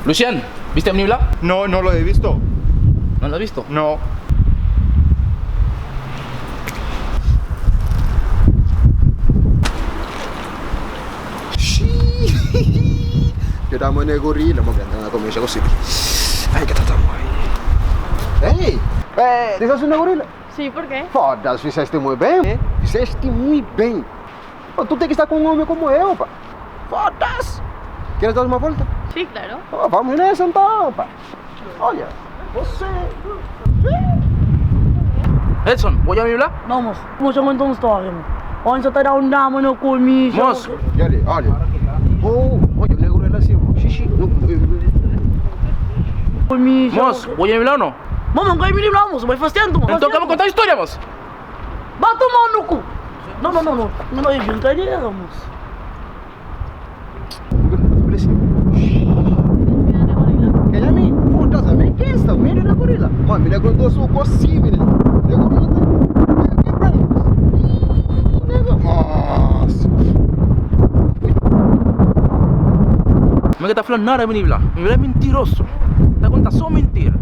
Lucian, viste a Mnibla? No, no lo he visto. ¿No lo has visto? No. Yo dá mane gorila, mo ganda na começa com Ai, que tá Ei, eh, disseste uma gorila? Sim, por quê? Foda-se, fizeste muito bem. Fizeste muito bem. Pô, tu tem que estar com um homem como eu, pá. Foda-se. Queres dar uma volta? Sim, claro. Oh, vamos nessa então, pá. Olha, você. Edson, voy a Mnibla? Não, moço. Moço, eu conto uma história, mano. Onde você tá dando um dama no comigo? Moço. Olha, olha. Oh, olha, o negro era assim, xixi. Comigo. Moço, voy a Mnibla ou não? Mano, não quero me livrar, moço. Vai fazer tempo, mano. Então acaba de contar a história, moço. Bata o mão no cu. Não, não, não, não. Não, não é brincadeira, moço. Kaya mi, puta, mi que esta, mi na gorila. Mano, mi negro do suco assim, mi negro gorila. Nossa. Não é que tá falando nada, Mnibla. Mnibla é mentiroso. Tá contando só mentira.